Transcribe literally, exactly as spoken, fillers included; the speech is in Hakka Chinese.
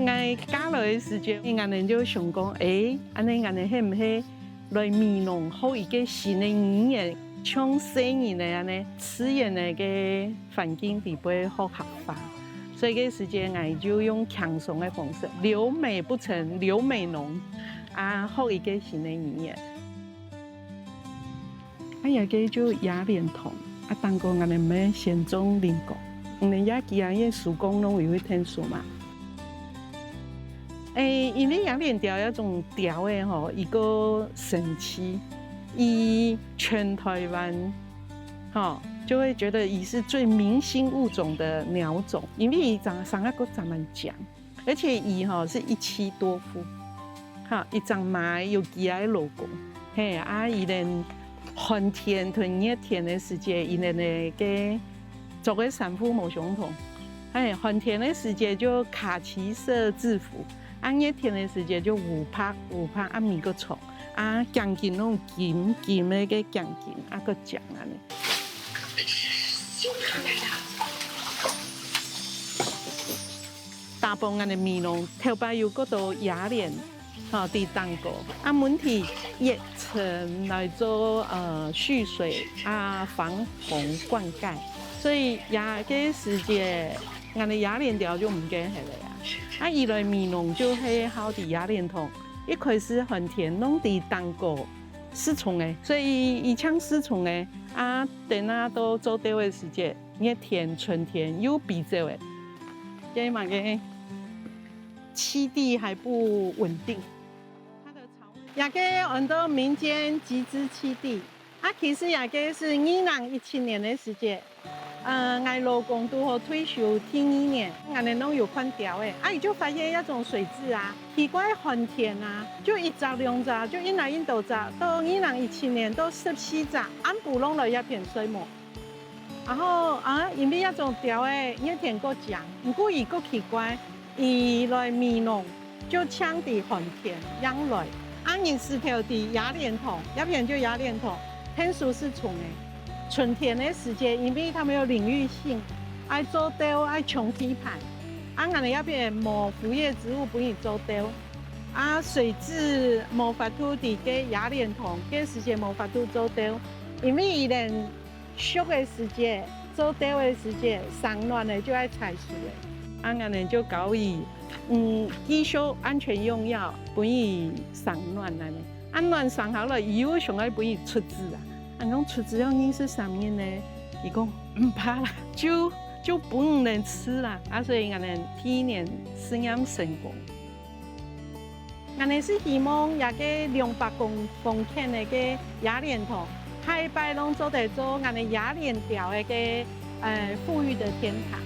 𠊎嫁來个時節，𠊎等就想講，欸，恁仔𠊎等係毋係來美濃學一個新个語言，像細人仔恁仔，自然个該環境底背學客話。所以該時節𠊎就用輕鬆个方式，留美不成留美濃，啊，學一個新个語言。 啊，這個就野蓮塘，啊，頂高𠊎等毋係先種菱角，你等這幾下个樹幹攏有一點熟嘛。欸，因為野蓮鳥這種鳥仔吼，佢个神奇，佢全台灣，吼，就會覺得佢是最明星物種的鳥種，因為佢長，生啊个長蠻靚。 而且佢吼係一妻多夫，哈，一隻媽有幾個老公，係啊，佢等寒天同熱天个時節，佢等个該著个衫褲無相同，係，寒天个時節就卡其色制服，啊，熱天个時節就烏白烏白啊，尾个長，啊，頸根攏金金个該頸根，啊，个靚恁仔。 大部分个美濃頭擺有幾多野蓮，吼，在頂高。啊，問題熱成來做，呃，蓄水啊，防洪灌溉，所以這個時節，𠊎等野蓮鳥就毋見忒了啊。啊，佢來美濃就係好在野蓮塘，一開始寒天攏在頂高食蟲仔，所以佢淨食蟲仔，啊，等啊到做竇个時節， 熱天、春天又飛走了。這麼个棲地還不穩定。這個安到民間集資棲地，啊，其實這個係二零一七年个時節，呃，𠊎老公堵好退休第二年，𠊎等攏有看鳥仔，啊，佢就發現這種水雉啊，奇怪，寒天啊，就一隻兩隻，就一來一多隻，到二零一七年到十四隻，暗晡攏來這片睡目。 然後啊，因為這種鳥仔熱天較靚，毋過佢較奇怪，佢來美濃就淨在寒天正來。啊，日時頭在野蓮塘，這片就野蓮塘，𢯭手食蟲仔。春天个時節，因為佢等有領域性，愛做竇，愛搶地盤。啊，𠊎等這片無腐葉植物分佢做竇。啊，水雉無法度在該野蓮塘，該時節無法度做竇，因為佢等 熟个時節，做竇个時節，生卵个就愛採收了。啊，𠊎等就教佢，嗯，繼續安全用藥，分佢生卵恁仔。啊，卵生好了，佢又想愛分佢出子啊。啊，講出子愛二十三日呢，佢講毋怕啦，就，就分你等食啦。啊，所以𠊎等第一年試驗成功。 𠊎等係希望這個兩百公，公頃个該野蓮塘，下一擺攏做得做𠊎等野蓮鳥个該，呃，復育个天堂。